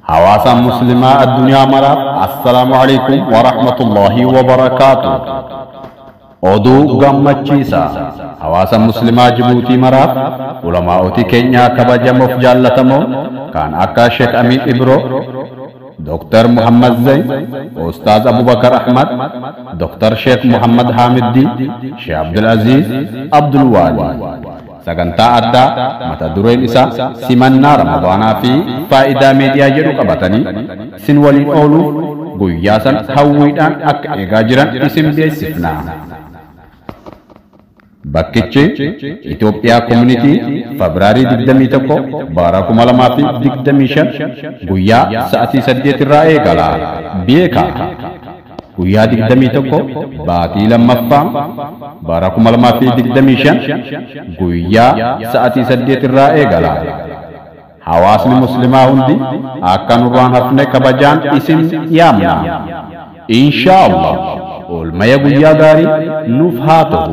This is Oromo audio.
Hawaasa Muslimaa addunyaa maraaf, assalaamu alaikum wa rahmatullahi wa barakaatu. Oduu gammachiisaa hawaasa Muslimaa Jibuutii maraaf, ulamaa'otii keenyaa kabajamoof jaallatamoo kan akka Sheek Amin Ibro, Dr. Muhammad Zain, Ustaaz Abubakar Ahmad, Dr. Sheekh Muhammad Hamiddi, Sheekh Abdul Aziz Abdul Waali, sagantaa addaa mata dureen isaa simannaa Ramadaanaa fi faayidaa miidiyaa jedhu qabatanii isin waliin ooluuf guyyaa san hawwiidhaan akka eegaa jiran isin beeksifna. Bakkichi Itoophiyaa Community, Febraarii 21 bara 2025 guyyaa sa'atii 8 irraa eegala. Beeka. Guyyaa 21 baatii lammaffaa bara 2025 guyyaa sa'atii 8 irraa eegala. Hawaasni Muslimaa hundi akka nurraan hafne kabajaan isin yaamna. Inshaa Allah, oolmaya guyyaa gaarii nuuf haa ta'u.